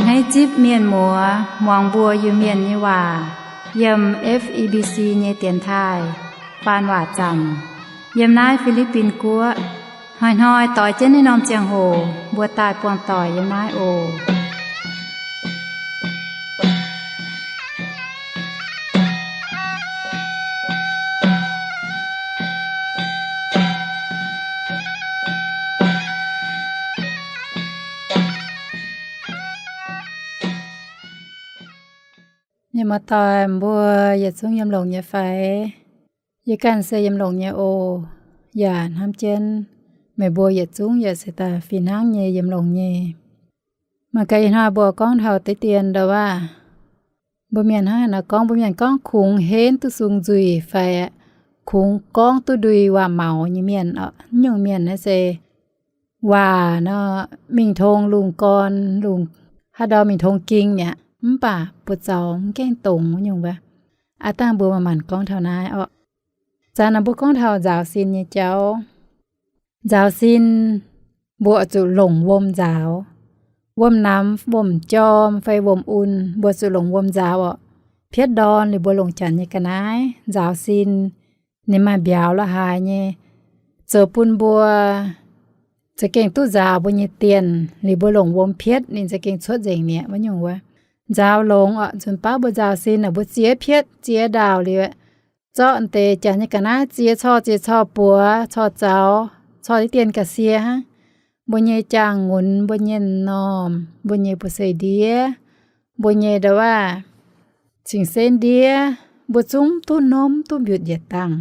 Hneiv zipv mienh muoz muangx mbuo Iu-Mienh nyei waac yiem F E B C nyei dienx taaih faan waac zanc yiem naaiv Fi^li^bin Guoqv. Hnoi-hnoi doix jienv naaiv norm ziangh hoc mbuo daaih buangh doic yiem naaiv oc. Mienh muoz-doic, mbuo yietc zungv yiem longx nyei fai? Yie ganh se yiem longx nyei oc. Yaac hnamv jienv meih mbuo yietc zungv yaac se daaih fih hnangv nyei yiem longx nyei. Mangc gaax ih hnoi mbuo gorngv taux deix dien ndau waac. Mbuo mienh hnangv haaix nor gorngv, mbuo mienh gorngv kungx henv duqv sung nzuih fai kungx gorngv duqv ndui waac-maux nyei mienh oc. Nyungc mienh naaiv se waac nor mingh tong lungh gorn, lungh haaix ndau mingh tong ging mi'aqv, mv baac buoz-zaux mv gaengh dongz nyungc wuov. Aav dangh mbuo manc-manc gorngv taux naaiv oc. Zanc naaiv mbuo gorngv taux nzaaux sin nyei jauv. Nzaaux sin, mbuo oix zuqc longc wuom nzaaux. Wuom-namx, wuom-jorm fai wuom-un, mbuo zuqc longc wuom nzaaux oc. Pietv ndorn liuz mbuo longc janx nyei ga'naaiv nzaaux sin, ninh maaih mbiauz la'haaix nyei, zoux bun mbuo za'gengh duqv nzaaux mbuo nyei dienh. Liuz mbuo longc wuom pietv, ninh za'gengh cuotv nzengc mi'aqv wuov nyungc wuov. Nzaaux longx oc, nzunc baav mbuo nzaaux sin aeqv, mbuo ziex pietv ziex ndaauh liuz, zorqv deix janx nyei ga'naaiv ziex corc ziex corc buoz, corc zaux, corc diqv dien ga'sie hnangv. Mbuo nyei jaang-ngunx, mbuo nyei m'normh, mbuo nyei buoz-seix ndiev, mbuo nyei ndau waac cing-sen ndiev, mbuo zungv duqv norm duqv mbiutc yietc dangh.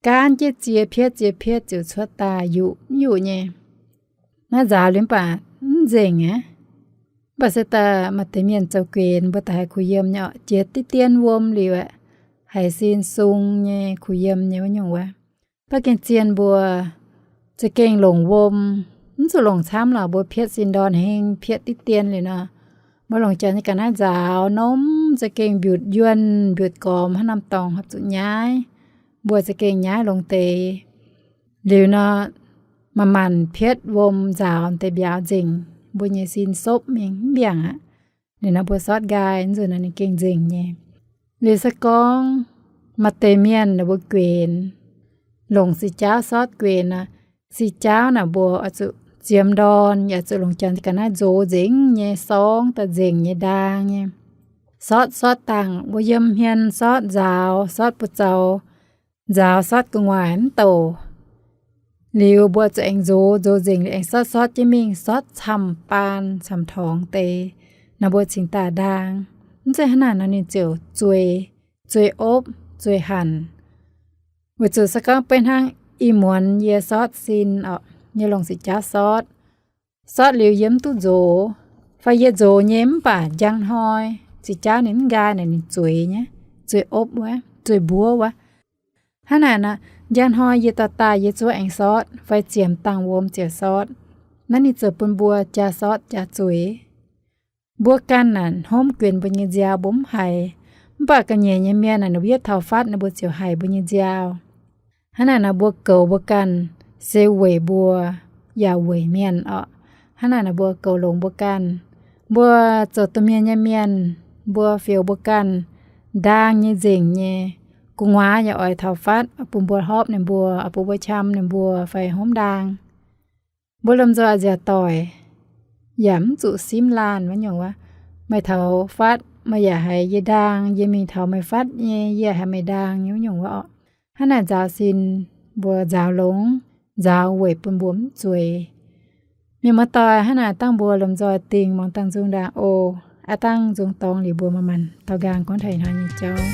Gaanv jienv ziex pietv ziex pietv ziouc cuotv daaih yuqc yuqc nyei. Naaiv nzaaux liuz mv baac mv nzengc aqv. Mv baac se daaih maaih deix mienh zoux guenx mbuo daaih haiz kuh yiem nyei oc, jiex diqv dien wuom liuz aeqv, haiz sin sung nyei kuh yiem nyei wuov nyungc wuov. Mv baac gengh zien mbuo za'gengh longc wuom, mv zuqc longc camv lorqc, mbuo pietv sin ndorn heng pietv diqv dien liuz nor, mbuo longc janx nyei ga'naaiv nzaaux, norm za'gengh mbiutc yuonh mbiutc gormx hnangv norm dorngx horpc zuqc nyaiv. Mbuo za'gengh nyaiv longx deix. Liuz nor, manc-manc pietv wuom nzaaux deix mbiauz nzengc, mbuo nyei sin sopv mingh mv mbiaangc aqv. Liuz nor mbuo sortv nqaai, mv nzunc nor ninh gengh nzengc nyei. Liuz se gorngv maaih deix mienh ninh mbuo guenx, longc si jaauv sortv guenx nor, si jaauv naaic mbuo oix zuqc ziemx ndorn, yaac zuqc longc janx ga'naaiv nzox nzengc nyei, sorngv daaih nzengc nyei, ndaang nyei. Sortv sortv dangh mbuo yiem hmien sortv nzaaux, sortv buoz-zaux nzaaux, sortv gu'nguaaic mv douc. Liuz mbuo zuqc aengx nzox, nzox nzengc liuz aengx sortv sortv jienv mingh, sortv camv-baan camv-torngx deix. Nor mbuo cingx daaih ndaang. Mv zeiz hnangv naaic nor ninh ziouc zueih, zueih opv, zueih hanc. Weic zuqc se gorngv beiv hnangv ih muonz yie sortv sin oc, yie longc si jaauv sortv, sortv liuz yie mv duqv nzox, fai yie nzox nyei mv baac njang hnoi si jaauv ninh mv nqaai naaic ninh zueiz nyei, zueih opv wuov, zueih mbuov wuov. Hnangv naaic nor, njang hnoi yie dorh daaih yie zuov aengx sortv, fai ziemx dangh wuom ziouc sortv. Naaiv ninh zoux bun mbuo jaa sortv jaa zueiz. Mbuo ganh naaic hnomv guenx mbuo nyei nziaaux mbuo mv haiz, mv baac ga'nyiec nyei mienh naaic ninh mbuo yietv taux fatv ninh mbuo ziouc haiz mbuo nyei nziaaux. Hnangv naaic nor mbuo goux mbuo ganh se weic mbuo yaac weic mienh orqc. Hnangv naaic nor mbuo goux longx mbuo ganh. Mbuo zoux domh mienh nyei mienh, mbuo fioux mbuo ganh ndaang nyei nzengc nyei. Gu'nguaaz yaac oix taux fatv bun mbuo hopv ninh mbuo, bun mbuo qam ninh mbuo fai hopv ndaang. Mbuo lomh nzoih nziaauc doic yaac mv zuqc simv laanh wuov nyungc wuov. Meih taux fatv meih yaac haiz yie ndaang, yie mingh taux meih fatv nyei yie haiz meih ndaang nyei wuov nyungc wuov orqc. Hnangv naaic nzaaux sin mbuo nzaaux longx, nzaaux weic bun mbuo mv zueiz. Mienh muoz-doic, hnangv naaic dangh mbuo lomh nzoih dingh muangx dangh nzung ndaangc oc. Aav dangh nzung dorngx liuz mbuo manc-manc daux nqaang gorngv taux ih hnoi nyei jauv.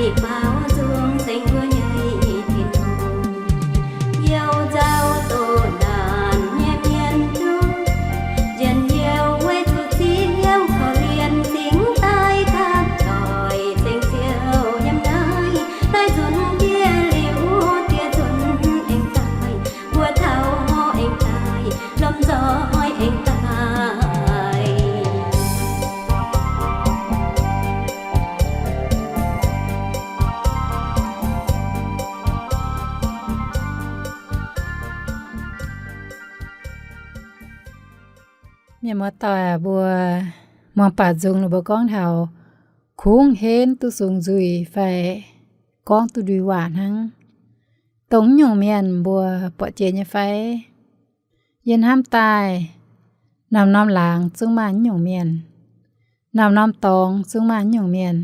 Baaux nzung zengx mbuo nyei Tin-Hungh, youh nzauh doqc naanc nyei mienh zungv, njien-youh weic zuqc zipv yiem korv-lienh cingx daaih katv doic zengx ziouc yiem naaiv daaih nzunc jiex liuz, diex nzunc aengx daaih, mbuo taux aengx daaih, lomh nzoih aengx daaih. Mienh muoz-doic aac, mbuo muangx baac nzung ninh mbuo gorngv taux kungx henv duqv sung nzuih fai gorngv duqv ndui waac hnangv. Dongh naaiv nyungc mienh mbuo buatc jiex nyei fai? Yie hnamv daaih, norm-norm laangz zungv maaih naaiv nyungc mienh. Norm-norm dorngx zungv maaih naaiv nyungc mienh.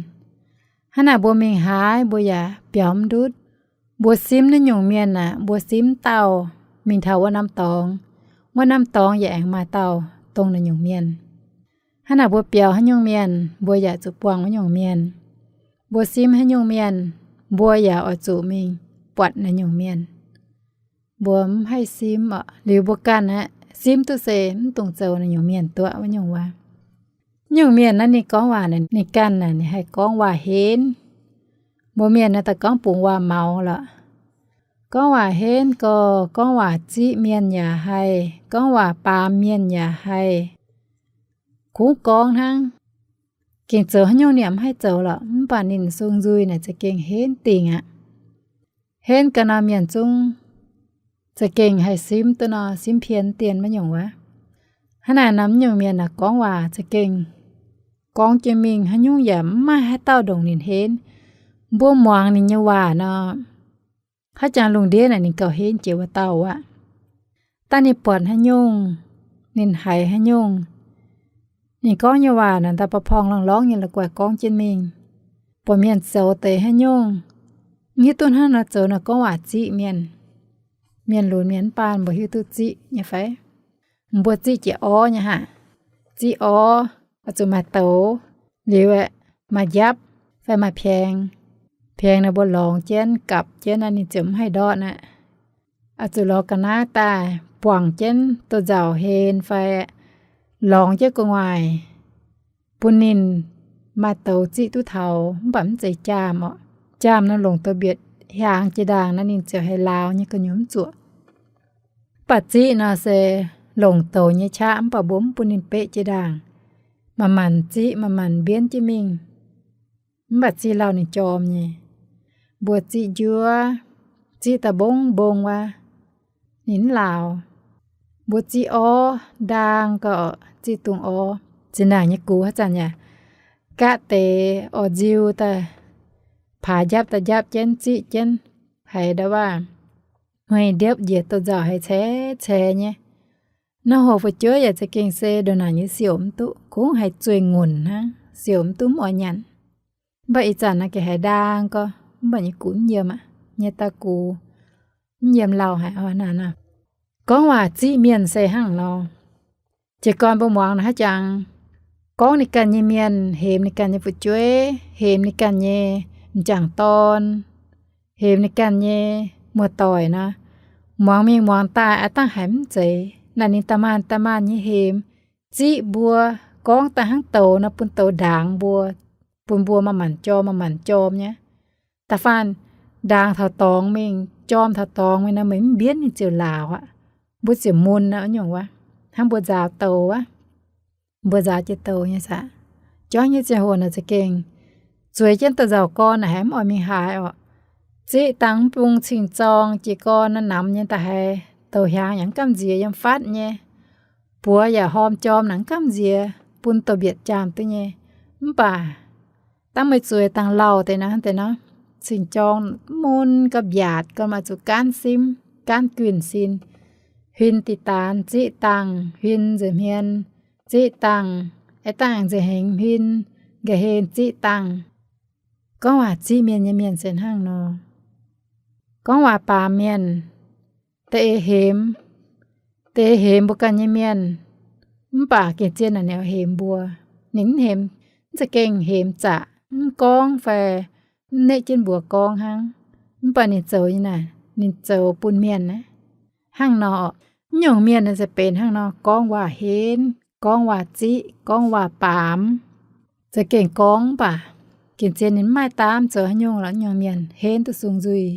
Hnangv naaic mbuo mingh haaix mbuo yaac biaux mv ndutv. Mbuo simv naaiv nyungc mienh aeqv, mbuo simv dauh mingh taux wuov norm dorngx, wuov norm dorngx yaac aengx maaih dauh dongh naaiv nyungc mienh. Hnangv naaic mbuo biaux haaix nyungc mienh, mbuo yaac zuqc buangh wuov nyungc mienh. Mbuo simv haaix nyungc mienh, mbuo yaac oix zuqc mingh buatc naaiv nyungc mienh. Mbuo mv haih simv orqc. Liuz mbuo ganh aeqv, simv duqv se mv dungx zoux naaiv nyungc mienh duqv wuov nyungc waac. Nyungc mienh naaiv ninh gorngv waac naaic, ninh ganh naaic ninh haih gorngv waac henv. Mbuo mienh naaiv daaih gorngv bungx waac-maux lorqc. Gorngv waac henv gorx, gorngv waac ziqv mienh yaac haih, gorngv waac baamz mienh yaac haih. Kungx gorngv hnangv. Gengh zoux haaix nyungc ninh mv haih zoux lorqc, mv baac ninh sung nzuih naaic za'gengh henv dingc aqv. Henv ga'naaiv mienh zungv za'gengh haih simv duqv nor, simv pien dien maiv nyungc wuov. Hnangv naaic naaiv nyungc mienh aeqv, gorngv waac za'gengh gorngv jienv mingh haaix nyungc yaac mv maaih haaix dauh ndongc ninh henv. Mbuo muangx ninh nyei waac nor, haaix jangx lungh ndiev naaic ninh gauh henv jiex wuov dauh aqv. Daaih ninh buatc haaix nyungc, ninh haiz haaix nyungc, ninh gorngv nyei waac naaic daaih ba'porng lorngx-lorngx nyei la'guaih gorngv jienv mingh. Buatc mienh zoux deix haaix nyungc, mv hiuv duqv hnangv nor zoux nor gorngv waac ziqv mienh. Mienh lunx mienh mv baac mbuo hiuv duqv ziqv nyei fai? Mbuo ziqv jiex orv nyei haic. Ziqv orv oix zuqc maaih douz, liuz aeqv, maaih njapv fai maaih piengx. Piengx naaic mbuo lorngx jienv gapc jienv naaic ninh ziouc mv haih ndortv aqv. Oix zuqc lorz ga'naaiv daaih buangc jienv douz-nzauc hlen fai lorngx jienv gu'nguaaic bun ninh maaih douz ziqv duqv taux, mv baac mv zeiz jaam orqc. Jaam nor longc douz-mbietc hiaangx jiex ndaangc naaic ninh ziouc haiz lauz nyei gu'nyuoz mv zuoqc. Mv baac ziqv nor se longc douz nyei qaqv mv baac mbuo mv bun ninh beqv jiex ndaangc. Manc-manc ziqv manc-manc mbienv jienv mingh. Mv baac ziqv lauh ninh jorm nyei. Mbuo ziqv njuov, ziqv daaih mbong mbong wuov, ninh mv lauz. Mbuo ziqv orv ndaang gau, ziqv dungz orv, zinh ndaangc nyei gux haaix zanc yaac gatv deix orv nziu daaih, paaix njapv daaih njapv jienv ziqv jienv, haiz ndau wuov hmei ndiepv njiec douz-nzauc haiz ceix ceix nyei. Nor hoc fu'jueiv yaac za'gengh se ndongc naaic nyei siouc mv duqv, kungx haiz zueih ngunc hnangv, siouc mv duqv, mv oix nyanc. Mv baac ih zanc naaiv gengh haiz ndaang gau, mv baac nyei gux mv yiem aqv, nyei dauh gux mv yiem lauh haic oc naaic nor. Gorngv waac ziqv mienh se hnangv nor. Jiez gorn mbuo muangx naaiv haaix jangx gorngv ninh ganh nyei mienh, hemx ninh ganh nyei fu'jueiv, hemx ninh ganh nyei m'jangc dorn, hemx ninh ganh nyei muoz-doic nor, muangx mingh muangx daaih aav dangh haiz mv zeiz. Naaic ninh da'maanh da'maanh nyei hemx, ziqv mbuo, gorngv daaih hnangv douz nor bun douz ndaangx mbuo, bun mbuo manc-manc jorm manc-manc jorm nyei. Da'faanh ndaangx taux dorngx mingh, jorm taux dorngx mingh nor, meih mv mbienv ninh ziouc laauc aqv. Mbuo ziouc mun aqv, nyungc wuov. Hnangv mbuo nzaaux douz wuov, mbuo nzaaux jiex douz nyei saah. Juangv nyei ziangh hoc naaic za'gengh zueiz jienv douz-nzauc gorn naaic haiz mv oix mingh haaix orqc. Ziqv dangh mv bung cing-zorng jiez gorn naaiv namx nyei daaih haiz douz hiaangx yaac mv gamh nziex yiem fatv nyei. Buoz yaac horm jorm naaic mv gamh nziex, bun douz-mbietc jaam duqv nyei. Mv baac dangh meih zueiz dangh lauh deix naaic, hnangv deix nor, cing-jorng mv mun gauh mbiaatc, gauh maaih zuqc gaanv simv, gaanv guinh sin, huin diqc daanx ziqv dangh, huin nza'hmien ziqv dangh, aav dangh nza'hengx huin, nqa'heng ziqv dangh. Gorngv waac ziqv mienh nyei mienh se hnangv nor. Gorngv waac baamz mienh, da'eix hemx, da'eix hemx mbuo ganh nyei mienh, mv baac gengh zien naaic ninh oix hemx mbuo. Ninh mv hemx, mv za'gengh hemx zaqc, mv gorngv fai neqv jienv mbuox gorngv hnangv. Mv baac ninh zoux nyei naaic, ninh zoux bun mienh aqv. Hnangv nor, mv nyungc mienh naaic se benx hnangv nor, gorngv waac henv, gorngv waac ziqv, gorngv waac baamz, za'gengh gorngv mv baac gengh zien ninh mv maaih daamv zoux haaix nyungc lorqc. Mv nyungc mienh henv duqv sung nzuih.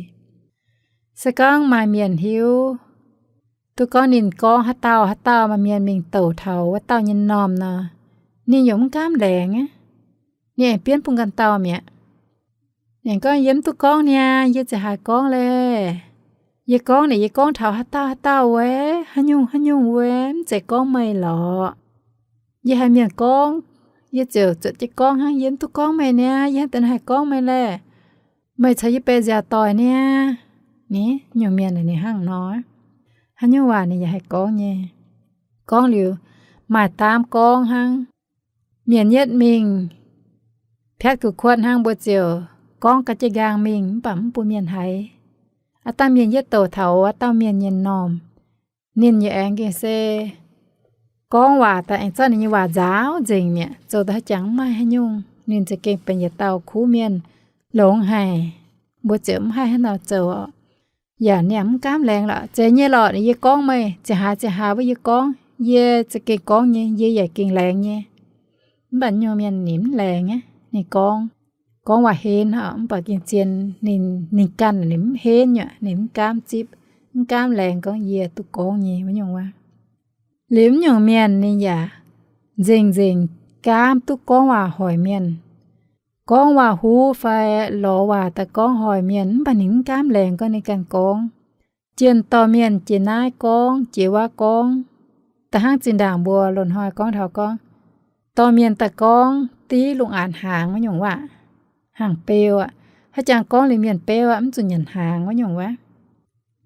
Se gorngv maaih mienh hiuv duqv gorngv ninh gorngv haaix dauh haaix dauh maaih mienh mingh douc taux wuov dauh nyei m'normh nor, ninh yaac mv gaamv laengz aqv. Ninh aengx bienv bun ganh dauh mi'aqv. Ninh gorngv, yie mv duqv gorngv niaa, yie ziouc haiz gorngv laeh. Yie gorngv naaic, yie gorngv taux haaix dauh haaix dauh wuov, haaix nyungc haaix nyungc wuov, mv zeiz gorngv meih lorqc. Yie haiz mienh gorngv, yie ziouc zuotc jienv gorngv hnangv, yie mv duqv gorngv meih niaa, yie hnangv deix haih gorngv meih laeh. Meih caux yie beiv nziaauc doic niaa. Ni, nyungc mienh ninh hnangv nor, haaix nyungc waac ninh yaac haih gorngv nyei. Gorngv liuz, maaih daamv gorngv hnangv. Mienh yietv mingh piatv gu'kuotv hnangv, mbuo ziouc gorngv ga'jiex nqaang mingh mv baac mv bun mienh haiz. Aav dangh mienh yietv douc taux wuov dauh mienh nyei m'normh, ninh yaac aengx gengh se gorngv waac daaih aengx zorqv ninh nyei waac nzaaux nzengc mi'aqv, zoux daaih haaix jangx mv maaih haaix nyungc. Ninh za'gengh benx yietc dauh kuv mienh longx haic. Mbuo ziouc mv haih hnangv nor zoux oc. Yaac ninh yaac mv gaamv laengz lorqc. Zeiz nyei lorqc, yie gorngv meih, ziouc haaix ziouc haaix wuov yie gorngv, yie za'gengh gorngv nyei, yie yaac gengh laengz nyei. Mv baac nyungc mienh ninh mv laengz aqv. Ninh gorngv, gorngv waac henv hnangv, mv baac gengh zien ninh, ninh ganh ninh mv henv nyei, ninh mv gaamv zipv, mv gaamv laengz gorngv yie duqv gorngv nyei wuov nyungc waac. Liuz mv nyungc mienh ninh yaac nzengc-nzengc gaamv duqv gorngv waac hoic mienh. Gorngv waac huv fai lorz waac daaih gorngv hoic mienh, mv baac ninh mv gaamv laengz gorngv ninh ganh gorngv. Jienh dorh mienh jiex naaiv gorngv, jiex wuov gorngv. Da'hnangv zinh ndaangc mbuo loz-hnoi gorngv taux gorngv, dorh mienh daaih gorngv div lungh aanx hnaangx wuov nyungc waac, hnaangx beu aqv. Haaix jangx gorngv liuz mienh beu aqv, mv zuqc nyanc hnaangx wuov nyungc waac.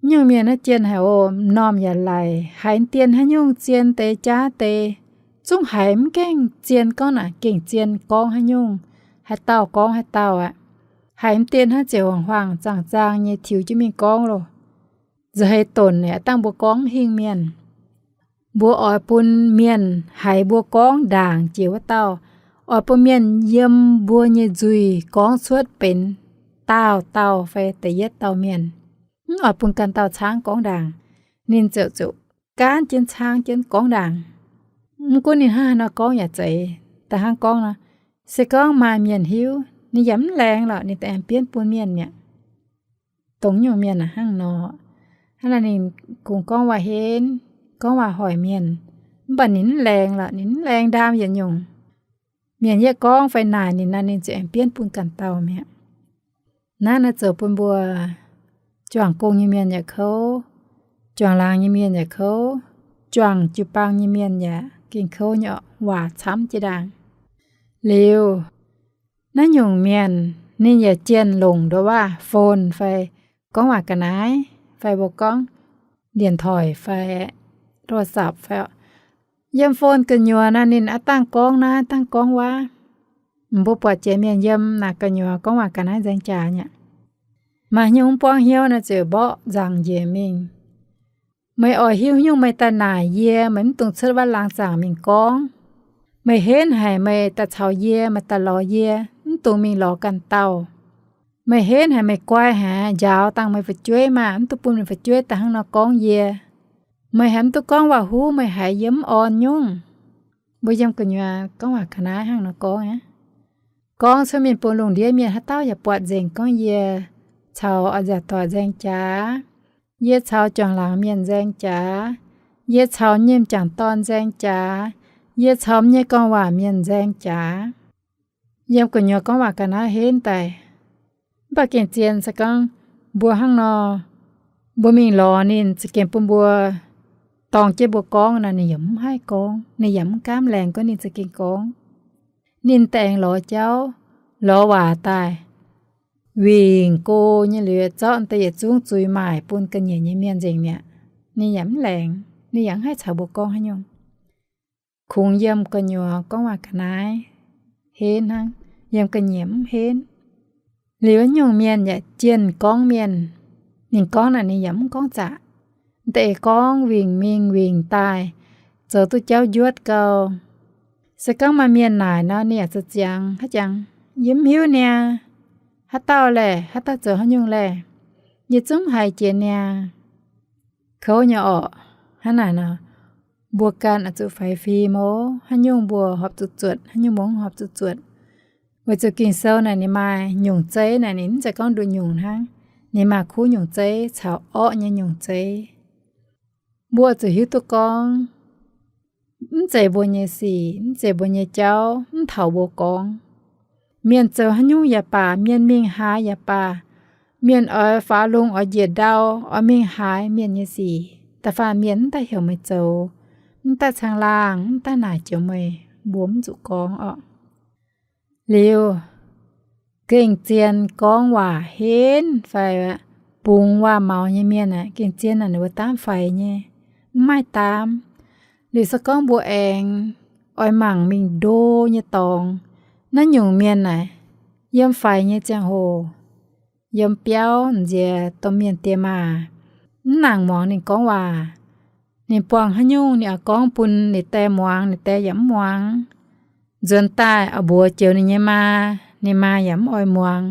Nyungc mienh naaiv jienh haic oc, m'normh yaac laic, haiz dien haaix nyungc zien deix jaav deix, zungv haiz mv gaengh zien gorngv naaic gengh zien gorngv haaix nyungc, haaix dauh gorngv haaix dauh aqv. Haiz m'dien hnangv ziouc huangx-huangx zaangh-zaang nyei tiux jienv mingh gorngv loh. Nza'heix donx aqv, dangh mbuo gorngv mv hingh mienh. Mbuo oix bun mienh haiz mbuo gorngv ndaangc jiex wuov dauh, oix bun mienh yiem mbuo nyei nzuih gorngv cuotv benx daauh dauh fai da'yietv dauh mienh. Mv oix bun ganh dauh caangv gorngv ndaangc, ninh ziouc ziouc gaanv jienv caangv jienv gorngv ndaangc. Mv gunv ninh hnangv haaix nor gorngv yaac zeiz. Da'hnangv gorngv nor, se gorngv maaih mienh hiuv, ninh yaac mv laengz lorqc, ninh daaih aengx bienv bun mienh mi'aqv. Dongh nyungc mienh hnangv nor, hnangv naaiv ninh kungx gorngv waac henv, gorngv waac hoic mienh, mv baac ninh mv laengz lorqc, ninh mv laengz ndaam yietc nyungc. Mienh yietv gorngv fai naaic ninh nor, ninh ziouc aengx bienv bun ganh dauh mi'aqv. Naaiv naaiv zoux bun mbuo juangc gong nyei mienh yaac kouv, juangc laangz nyei mienh yaac kouv, juangc jiu-baang nyei mienh yaac gengh kouv nyei oc, waac camv jiex ndaangc. Liuz, naaiv nyungc mienh ninh yaac jienh longc nduov waac phone fai gorngv waac ga'naaiv fai mbuo gorngv điện thoại fai โทรศัพท์ fai oc. Yiem phone gu'nyuoz naaiv ninh aav dangh gorngv naaiv dangh gorngv wuov. Mbuo buatc jiex mienh yiem naaic gu'nyuoz gorngv waac ga'naaiv nzaeng jaax nyei aqv. Maaih nyungc mv buangv hnyouv naaiv ziouc mborqv nzangc njiec mingh. Meih oix hiuv nyungc meih daaih naaic yie, meih mv dungx cuotv wuov laangz zaangc mingh gorngv. Meih henv haic meih daaih caux yie, meih daaih lorz yie, mv dungx mingh lorz ganh dauh. Meih henv haic meih guai haic, njaaux dangh meih fu'jueiv maah, mv dungx bun meih fu'jueiv daaih hnangv nor gorngv yie. Meih haiz mv duqv gorngv waac-huv, meih haiz yie mv orn nyungc. Mbuo yiem gu'nyuoz gorngv waac ga'naaiv hnangv nor gorngv aqv. Gorngv cuotv mingh bun lungh ndiev mienh haaix dauh yaac buatc nzengc gorngv yie caux a'nziaauc doic nzaeng jaax, yie caux juangc laangz mienh nzaeng jaax, yie caux nyei m'jangc dorn nzaeng jaax, yie caux m'nyei gorngv waac mienh nzaeng jaax. Yiem gu'nyuoz gorngv waac ga'naaiv henv daaih. Mv baac gengh zien se gorngv mbuo hnangv nor, mbuo mingh lorz ninh, za'gengh bun mbuo dorng jienv mbuo gorngv nor, ninh yaac mv haih gorngv, ninh yaac mv gaamv laengz gorngv ninh za'gengh gorngv. Ninh daaih aengx lorz jauv, lorz waac daaih, wingc go nyei liuz zorqv deix yietc zungv zuiz maaic bun ga'nyiec nyei mienh nzengc mi'aqv. Ninh yaac mv laengz, ninh yaac mv haih caux mbuo gorngv haaix nyungc. Kungx yiem gu'nyuoz gorngv waac ga'naaiv henv hnangv, yiem ga'nyiec mv henv. Liuz nyungc mienh yaac jienh gorngv mienh, ninh gorngv naaic ninh yaac mv gorngv zaqc. Deix gorngv wingc mingh wingc daaih, zoux duqv jauv njuotv gau. Se gorngv maaih mienh naaic nor, ninh yaac ziangx haaix jangx, yie mv hiuv niaa. Haaix dauh laeh? Haaix dauh zoux haaix nyungc laeh? Yie zungv haiz jiex niaa. Kouv nyei orqc. Hnangv naaic nor, mbuo ganh oix zuqc faix fim oc. Haaix nyungc mbuo horpc zuqc zuotc, haaix nyungc mbuo mv horpc zuqc zuotc. Weic zuqc Ging-Sou naaic ninh maaih nyungc zeiv naaic, ninh mv zeiz gorngv nduqc nyungc hnangv. Ninh maaih kuv nyungc zeiv caux orqv nyei nyungc zeiv. Mbuo zuqc hiuv duqv gorngv, mv zeiz mbuo nyei sic, mv zeiz mbuo nyei jauv, mv taux mbuo gorngv. Mienh zoux haaix nyungc yaac baac, mienh mingh haaix yaac baac, mienh oix faaux lungh oix njiec ndau, oix mingh haaix, mienh nyei sic, da'faanh mienh mv daaih heuc meih zoux, mv daaih caangh laangh, mv daaih naaic joux meih, mbuo mv zuqc gorngv orqc. Liuz, gengh zien gorngv waac henv fai bungx waac-maux nyei mienh aeqv, gengh zien naaic ninh mbuo daamv faix nyei, mv maaih daamv. Liuz se gorngv mbuo aengx oix mangc mingh ndo nyei dorngx, naaiv nyungc mienh naaic, yiem faix nyei ziangh hoc, yiem biauv nziex domh mienh diex maac, mv nangc muangx ninh gorngv waac. Ninh buangh haaix nyungc ninh oix gorngv bun ninh die muangx, ninh die yaac mv muangx. Nzuonx daaih oix mbuox joux ninh nyei maa, ninh maa yaac mv oix muangx.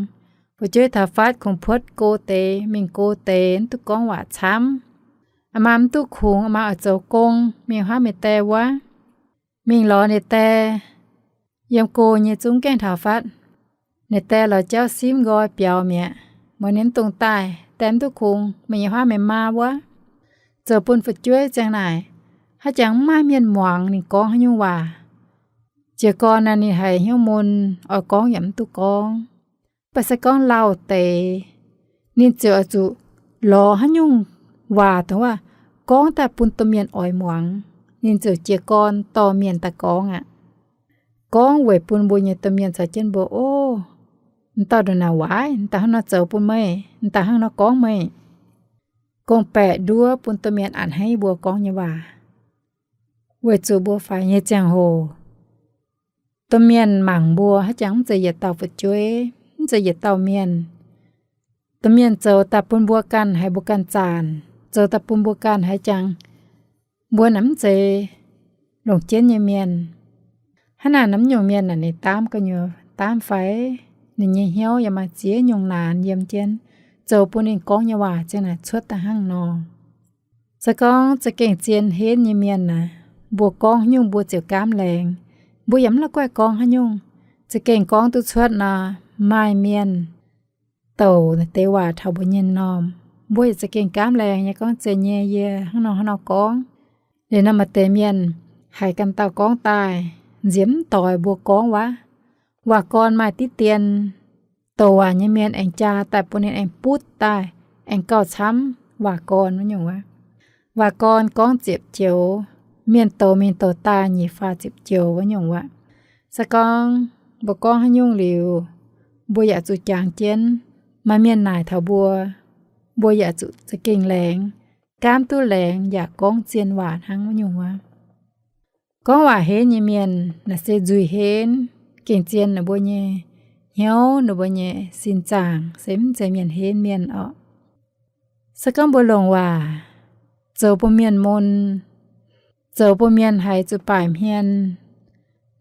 Fu'jueiv taux fatv kungx puotv go deix mingh go deix, mv duqv gorngv waac camv. Aa maa mv duqv kungx, aa maa oix zoux gong, mingh huaav ninh die wuov, mingh lorz ninh die yiem go nyei zungv gaengh taux fatv. Ninh die lorz jauv simv nqoi biaux mi'aqv, muonz ninh mv dungx daaih, die mv duqv kungx, mingh nyei huaav meih maa wuov. Zoux bun fu'jueiv ziang naaic, haaix jangx mv maaih mienh muangx ninh gorngv haaix nyungc waac. Jiez gorn naaic ninh haiz hnyouv mun, oix gorngv yaac mv duqv gorngv. Mv baac se gorngv lauh deix, ninh ziouc oix zuqc lorz haaix nyungc waac dongh waac gorngv daaih bun domh mienh oix muangx, ninh ziouc jiez gorn dorh mienh daaih gorngv aqv. Gorngv weic bun mbuo nyei domh mienh caux jienv mbuo, ov, m'dauh ndongc naaic waaic, m'daaih hnangv nor zoux bun meih, m'daaih hnangv nor gorngv meih. Gorngv-baeqc nduov bun domh mienh a'hneiv mbuo gorngv nyei waac. Weic zuqc mbuo faix nyei ziangh hoc, domh mienh mangc mbuo haaix jangx mv zeiz yietc dauh fu'jueiv, mv zeiz yietc dauh mienh. Domh mienh zoux daaih bun mbuo ganh haiz mbuo ganh zaanc, zoux daaih bun mbuo ganh haiz jangx mbuo naaic mv zeiz longc jienv nyei mienh. Hnangv naaic, naaiv nyungc mienh naaic ninh daamv gu'nyuoz daamv fai, ninh nyei hnyouv yaac maaih ziex nyungc naanx yiem jienv, zoux bun ninh gorngv nyei waac ziang naaic cuotv daaih hnangv nor. Se gorngv za'gengh zien henv nyei mienh naaic, mbuo gorngv haaix nyungc mbuo ziouc gaamv laengz. Mbuo yaac mv la'guaih gorngv haaix nyungc. Za'gengh gorngv duqv cuotv nor, maaih mienh douc naaic deix waac taux mbuo nyei m'normh, mbuo yaac za'gengh gaamv laengz nyei gorngv, zeiz nyei, yie hnangv nor hnangv nor gorngv. Liuz nor maaih deix mienh haiz ganh dauh gorngv daaih, nziex mv doix mbuo gorngv wuov. Waac-gorn maaih diqv dien, douc waac nyei mienh aengx jaa daaih bun ninh aengx butv daaih, aengx gauh camv waac-gorn wuov nyungc wuov. Waac-gorn gorngv ziepc joux, mienh douc mingh douc daaih nyic faah ziepc joux wuov nyungc wuov. Se gorngv mbuo gorngv haaix nyungc liuz, mbuo yaac zuqc jangx jienv. Maaih mienh naaic taux mbuo, mbuo yaac zuqc za'gengh laengz, gaamv duqv laengz yaac gorngv zien waac hnangv wuov nyungc wuov. Gorngv waac henv nyei mienh naaic se nzuih henv, gengh zien ninh mbuo nyei hnyouv, ninh mbuo nyei sin zaangc se mv zeiz mienh henv mienh orqc. Se gorngv mbuo longc waac zoux bun mienh mun, zoux bun mienh haiz zuqc baaic hmien,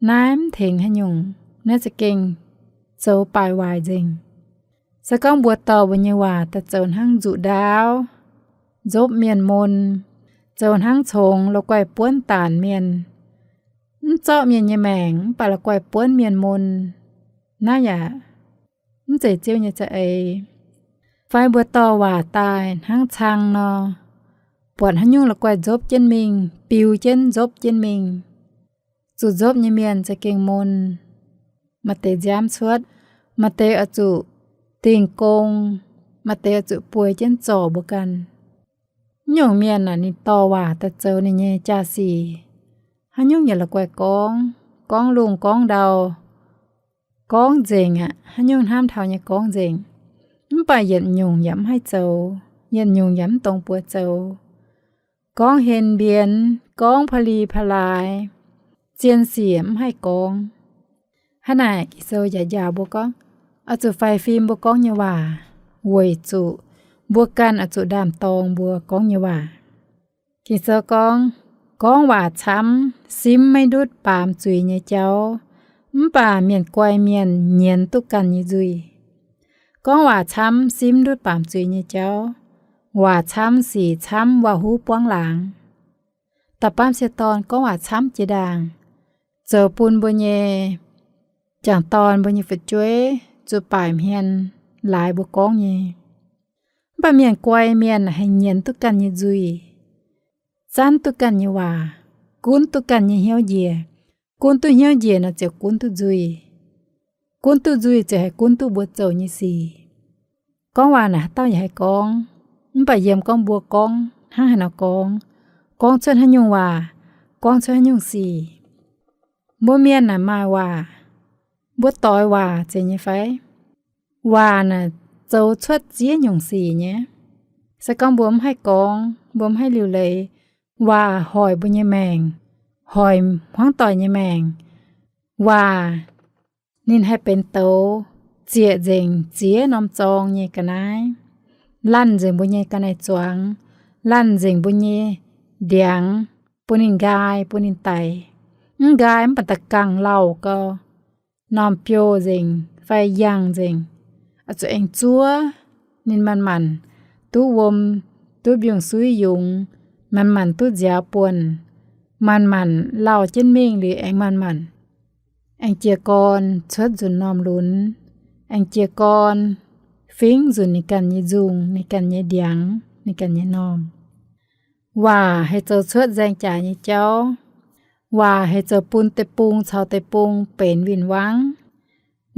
naaiv mv tengx haaix nyungc. Naaiv za'gengh zoux baaic waaic nzengc. Se gorngv mbuo dorh mbuo nyei waac daaih zoux hnangv nzuqc ndaauv, nzopv mienh mun, zoux hnangv congx la'guaih buonv daanc mienh, mv zorqv mienh nyei maengc mv baac la'guaih buonv mienh mun, naaiv yaac mv zeiz Ziouv nyei za'eix. Fai mbuo dorh waac daaih hnangv cang nor, buatc haaix nyungc la'guaih nzopv jienv mingh, biu jienv nzopv jienv mingh. Zuqc nzopv nyei mienh za'gengh mun. Maaih deix nziaamv cuotv, maaih deix oix zuqc dingh gong, maaih deix oix zuqc bueix jienv zorc mbuo ganh. Mv nyungc mienh naaic ninh dorh waac daaih zoux ninh nyei jaa-sic, haaix nyungc yaac la'guaih gorngv, gorngv lungh gorngv ndau, gorngv nzengc aqv. Haaix nyungc hnamv taux nyei gorngv nzengc, mv baac yietc nyungc yaac mv haih zoux, yietc nyungc yaac mv dongx buoz zoux. Gorngv henv mbienx, gorngv pa'li pa'laaix, zien sic mv haih gorngv. Hnangv naaic Ging-Sou yaac njaaux mbuo gorngv, oix zuqc faix fim mbuo gorngv nyei waac, weic zuqc mbuo ganh oix zuqc ndaam-dorng mbuo gorngv nyei waac. Ging-Sou gorngv, gorngv waac camv, simv maiv ndutv baamz zuiz nyei jauv, mv baac mienh guai mienh nyienz duqv ganh nyei nzuih. Gorngv waac camv simv ndutv baamz zuiz nyei jauv. Waac camv sic camv waac-huv buangv laangz. Da'faanh sieqv dorn gorngv waac camv jiex ndaangc, zoux bun mbuo nyei jangc dorn, mbuo nyei fu'jueiv, zuqc baaic hmien laaix mbuo gorngv nyei. Mv baac mienh guai mienh haih nyienz duqv ganh nyei nzuih, zanv duqv ganh nyei waac, gunv duqv ganh nyei hnyouv njiec. Gunv duqv hnyouv njiec nor ziouc gunv duqv nzuih. Gunv duqv nzuih ziouc haih gunv duqv mbuo zoux nyei sic. Gorngv waac naaic haaix dauh yaac haih gorngv, mv baac yiem gorngv mbuo gorngv hnangv haaix nor gorngv, gorngv cuotv haaix nyungc waac, gorngv cuotv haaix nyungc sic. Mbuo mienh naaic maaih waac, mbuo doix waac zeiz nyei fai? Waac naaic zoux cuotv ziex nyungc sic nyei. Se gorngv mbuo mv haih gorngv, mbuo mv haih liuc leiz, waac hoic mbuo nyei maengc, hoic hmuangv doic nyei maengc. Waac ninh haih benx douz zieqc nzengc ziex norm zorng nyei ga'naaiv, lanc nzengc mbuo nyei ga'naaiv zuangx, lanc nzengc mbuo nyei ndiangx, bun ninh nqaai, bun ninh daic. Mv nqaai mv baac da'gangh lauh gau, normh biouh nzengc fai yangh nzengc, zuqc aengx zuov. Ninh manc-manc duqv wuom, duqv mbiungc-suiv yungz, manc-manc duqv nziaaux buonc, manc-manc lauh jienv mingh liuz aengx manc-manc aengx jiez gorn cuotv nzunc normh lunx, aengx jiez gorn fingv nzunc ninh ganh nyei nzungh, ninh ganh nyei ndiangx, ninh ganh nyei normh. Waac haih zoux cuotv nzaeng jaaix nyei jauv. Waac haih zoux bun deic-bung caux deic-bung benx win-wangv.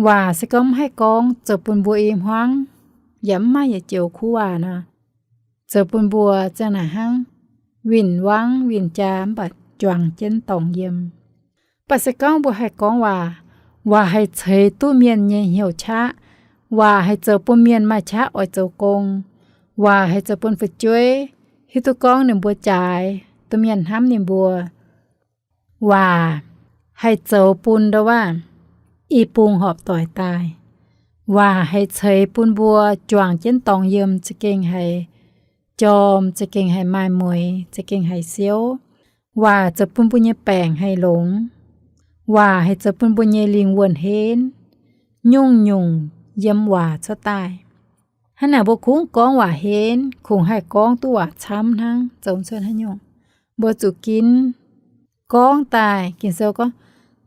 Waac se gorngv mv haih gorngv, zoux bun mbuo i hmuangv yaac mv maaih yietc joux kuv waac nor, zoux bun mbuo ziang naaic hnangv win-wangv win-jaa mv baac juangc jienv dorngc yiem. Mv baac se gorngv mbuo haih gorngv waac, waac haih ceix duqv mienh nyei hnyouv qaqv. Waac haih zoux bun mienh maaih qaqv oix zoux gong. Waac haih zoux bun fu'jueiv hiuv duqv gorngv ninh mbuo jaaix, domh mienh hnamv ninh mbuo. Waac haih zoux bun ndau waac i bung horpc doic daaih. Waac haih ceix bun mbuo juangc jienv dorngx yiem za'gengh haiz jorm, za'gengh haiz maaih mueix, za'gengh haiz siouv. Waac zoux bun mbuo nyei baengc haih longx. Waac haih zoux bun mbuo nyei lingh wuonh henv. Nyungc-nyungc yiem waac cuotv daaih. Hnangv naaic mbuo kungx gorngv waac henv, kungx haih gorngv duqv waac camv hnangv, zoux cuotv haaix nyungc. Mbuo zuqc ginv gorngv daaih. Ging-Sou gorngv,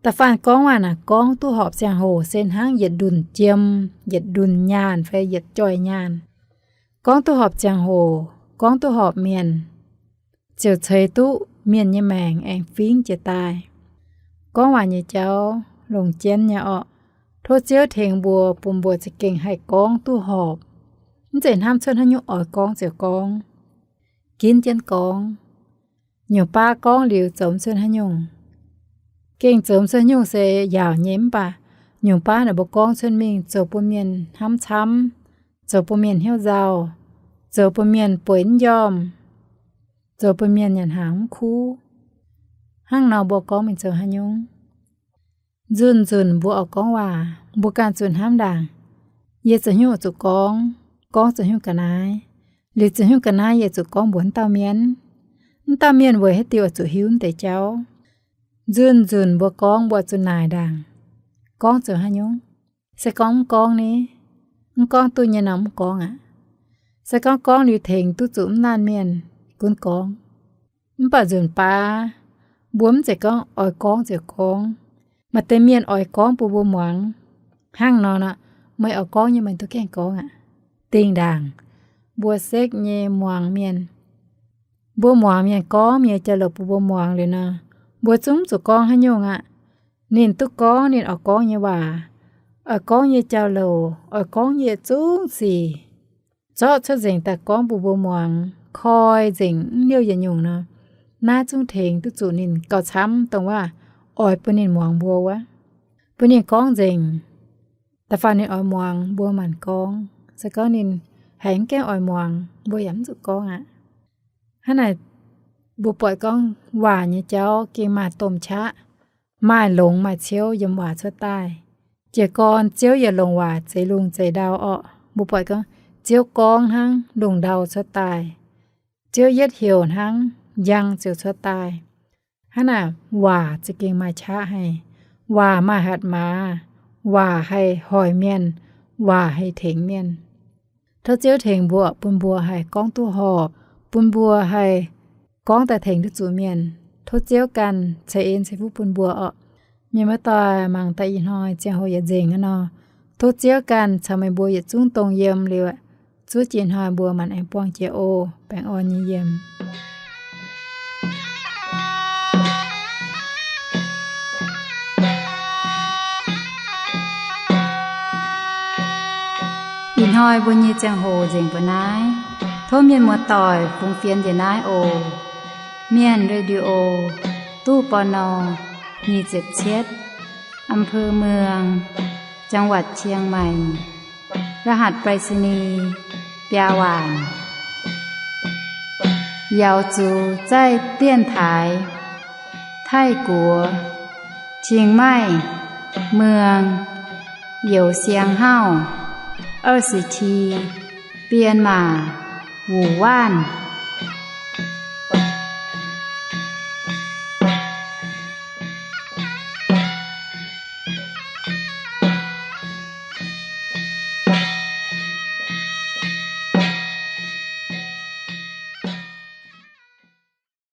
da'faanh gorngv waac naaic gorngv duqv horpc ziangh hoc se hnangv yietc ndunh jiem, yietc ndunh nyaanh fai yietc joih nyaanh. Gorngv duqv horpc ziangh hoc, gorngv duqv horpc mienh, ziouc ceix duqv mienh nyei maengc aengx fingv jiez daaih. Gorngv waac nyei jauv longc jienv nyei orqc. Tov Ziouv tengx mbuo, bun mbuo za'gengh haih gorngv duqv horpc. Mv zeiz hnamv cuotv haaix nyungc oix gorngv ziouc gorngv, ginv jienv gorngv. Nyungc baav gorngv liuz zoux cuotv haaix nyungc, gengh zoux cuotv haaix nyungc se yaauc nyei, mv baac nyungc baav naaic mbuo gorngv cuotv mingh zoux bun mienh hnamv camv, zoux bun mienh hnyouv nzauh, zoux bun mienh bueix mv njormh, zoux bun mienh nyanc hnaangx mv kuv. Hnangv nor mbuo gorngv mingh zoux haaix nyungc? Nzunc-nzunc mbuo oix gorngv waac, mbuo ganh zuqc hnamv ndaangc, yie zoux haaix nyungc oix zuqc gorngv, gorngv zoux haaix nyungc ga'naaiv, liuz zoux haaix nyungc ga'naaiv yie zuqc gorngv mbuox wuov dauh mienh. Wuov dauh mienh weic haaix diuc oix zuqc hiuv deix jauv? Nzunc-nzunc mbuo gorngv mbuo zuqc naaic ndaangc, gorngv zoux haaix nyungc? Se gorngv mv gorngv ni, mv gorngv duqv nyei nor mv gorngv aqv. Se gorngv gorngv liuz tengx duqv zuqc mv naanh mienh, gunv gorngv. Mv baac nzunc baav mbuo mv zeiz gorngv oix gorngv ziouc gorngv. Maaih deix mienh oix gorngv bun mbuo muangx. Hnangv nor, meih oix gorngv nyei meih duqv gaengh gorngv aqv. Dingh ndaangc, mbuo sekv nyei muangx mienh, mbuo muangx mienh gorngv nyei jauv-louc bun mbuo muangx liuz nor, mbuo zungv zuqc gorngv haaix nyungc aqv. Ninh duqv gorngv ninh oix gorngv nyei waac, oix gorngv nyei jauv-louc, oix gorngv nyei zungv sic, zorqv cuotv nzengc daaih gorngv bun mbuo muangx, koi nzengc mv liouh yietc nyungc nor, naaiv zungv tengx duqv zuqc ninh gauh camv dongh waac oix bun ninh muangx mbuo wuov. Bun ninh gorngv nzengc, da'faanh ninh oix muangx mbuo maanc gorngv. Se gorngv ninh haiz mv gaengh oix muangx, mbuo yaac mv zuqc gorngv aqv. Hnangv naaic, mbuo buatc gorngv waac nyei jauv gengh maaih domh qaqv, maaih longx maaih ciouv yiem waac cuotv daaih. Jiez gorn Ziouv yaac longc waac zeix lungh zeix ndau orqc. Mbuo buatc gorngv Ziouv gorngv hnangv lungh ndau cuotv daaih. Ziouv yietv heuc hnangv njang ziouc cuotv daaih. Hnangv naaic, waac za'gengh maaih qaqv haic. Waac maaih hatc maaz. Waac haih hoic mienh. waac haih tengx mienh. Tov Ziouv tengx mbuo bun mbuo haih gorngv duqv horpc, bun mbuo haih gorngv daaih tengx duqv zuqc mienh. Tov Ziouv ganh ceix en ceix fuqv bun mbuo orqc. Mienh muoz-doic, mangc daaih ih hnoi ziangh hoc yietc nzengc aqv nor, tov Ziouv ganh caux meih mbuo yietc zungv dongh yiem liuz, zuov jiex hnoi mbuo maanc aengx buangh jiex oc. Baengh orn nyei yiem. Ih hnoi mbuo nyei ziangh hoc nzengc mbuo naaiv. Tov mienh muoz-doic fungx fienx njiec naaiv oc. Mienh Radio, ตู้ ปณ. nyic ziepc cietv, อำเภอเมือง จังหวัดเชียงใหม่ รหัสไปรษณีย์ biaa waanc. Yaux zuqc zaih dienx taaix Taiv-Guoqv, Chiang Mai, Muang, Youz Siang Hauv, 二十七, Bienh Maac, Wuc Waanv.